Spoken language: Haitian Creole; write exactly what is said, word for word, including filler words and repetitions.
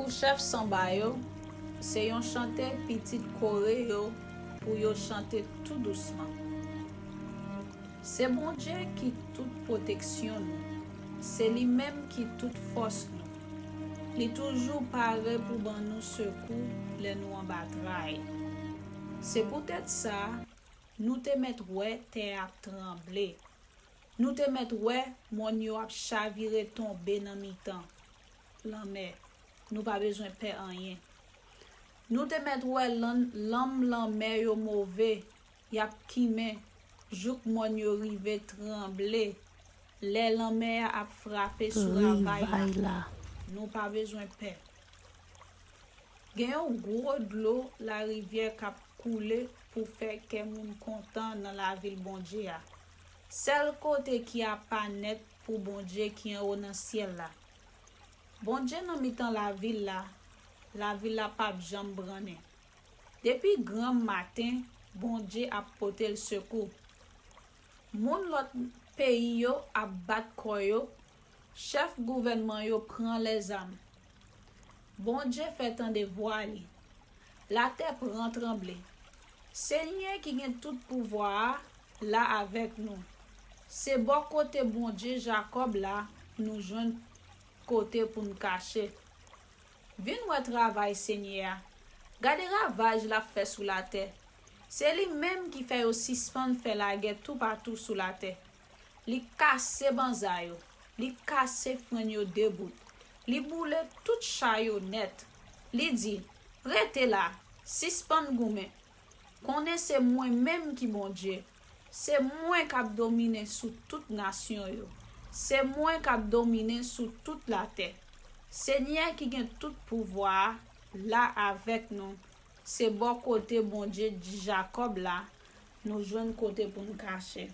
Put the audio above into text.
Chèf sanba yo, se yon chante pitit Kore yo pou yo chante tou dousman. Se Bondye ki tout pwoteksyon nou, se li menm ki tout fòs nou. Li toujou pare pou ban nou sekou lè nou anba tray. Se poutèt sa, nou te mèt wè tè ap tranble. Nou te mèt wè mòn yo ap chavire tonbe nan mitan lanmè. Nou pa bezwen pè anyen. Nou te mèt wè lanm lanmè yo move, y ap kimen jouk mòn yo rive tranble. Lè lanmè a ap frape sou ravay la, nou pa bezwen pè. Gen yon gwo dlo larivyè k ap koule pou fè kè moun kontan nan lavil Bondye a, sèl kote ki apa nèt pou Bondye ki anwo nan syèl la. Bondye nan mitan lavil la, lavil la p ap janm brannen. Depi granm maten, Bondye ap pote l sekou. Moun lòt peyi yo ap bat kò yo, chèf gouvènman yo pran lèzam. Bondye fè tande vwa li. Latè pran tranble. Senyè ki gen tout pouvwa a la avèk nou. Se bò kote Bondye Jakòb la nou jwenn kote pou n kache. Vin wè travay Senyè a. Gade ravaj l ap fè sou latè. Se li menm ki fè yo sispann fè lagè toupatou sou latè. Li kase banza yo, li kase frenn yo de bout, li boule tout cha yo nèt. Li di, rete la, sispann goumen. Konnen se mwen menm ki Bondye. Se mwen k ap domine sou tout nasyon yo. Se mwen k ap domine sou tout latè. Senyè ki gen tout pouvwa a la avèk nou. Se bò kote Bondye Jakòb la nou jwenn kote pou n kache.